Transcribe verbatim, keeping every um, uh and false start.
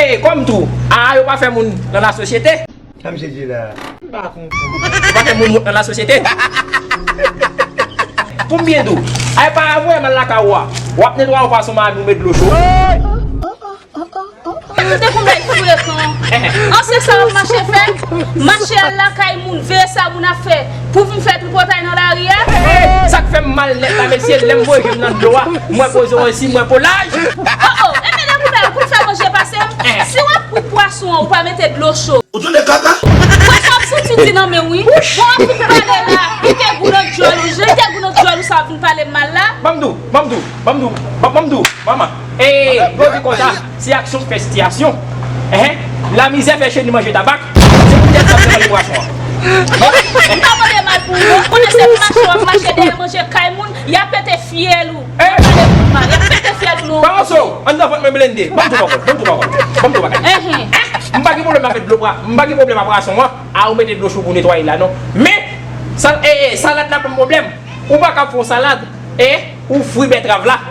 Hey, kòm tou, a yo pa fè moun nan lasosyete. Sa misye di la? M pa konprann. Yo pa fè moun wont nan lasosyete. Pou m byen di w, a e pa avwe mal lakay ou a. W ap netwaye yon pwason, mami, ou met dlo cho. Mwen te konn bay frekan. An se sa w ap mache fè? Mache al lakay moun, veye sa moun ap fè. Pou vin fè tripotay nan lari a? Sa k fè m mal nèt la, mesye, lè m voye je m nan dlo a, mwen poze yon esi, mwen po laj. Oh, oh, enben depi w bèl, pou m fè manje pase m. Si w ap kwit pwason an, ou pa mete dlo cho. Ou tande kaka? Pwason ap santi di nan men w, wi. Bon, ap vin pale la, kite gou nan dyòl ou, jan kite gou nan dyòl ou sa ap vin pale m mal la. Ban m di w, ban m di w, ban m di w, ban m di w, manman. E, yo di konsa, se aksyon k fè sitiyasyon. Enhen, lamizè fè cheni manje tabak, se poutèt sa m te manje pwason an. M pa mande mal pou ou, non. Konnen se mache w ap mache dèyè manje kay moun, y ap pete fyèl ou. Y ap pete fyèl ou, non. Pawonso, anndan vant mwen blende. Ban m tou pawòl, ban m tou pawòl, ban m tou bagay. Enhen. M pa gen pwoblèm avèk dlo pwa, m pa gen pwoblèm ak pwason an. A ou mete dlo cho pou netwaye la, non. Men, sa, e, e, salad la ban m pwoblèm. Ou pa ka fè yon salad, e, ou fri bètrav la.